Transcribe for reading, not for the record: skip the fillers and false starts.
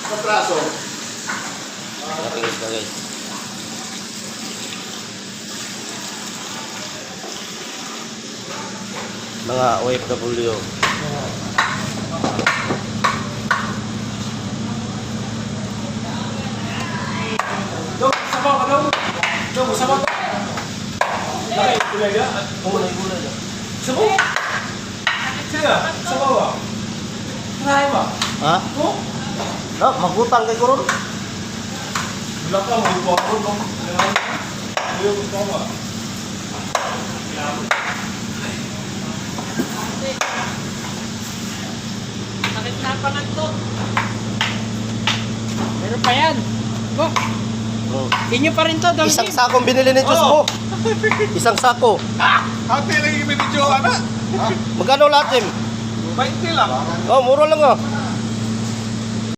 Kapraso. Laking isda, guys. Mga OFW. Dong, sabaw ka dong. Dong, sabaw ka. Laki, gulay ka? Gulay, gulay. Sabaw? Sige, sabaw ba? Try ba? Ha? Oh? No, magutang kay kuron. Wala ka, may buwa ko dong. Ayaw ko pa. Sakit na pa to. Meron pa yan. Bo, inyo pa rin to, Dong Isang Jim. sakong binili ni Diyos mo. Isang sako. Hati lang yung medyo, ana. Magkano lahat, Jim? 20 lang. Oh, mura lang ah.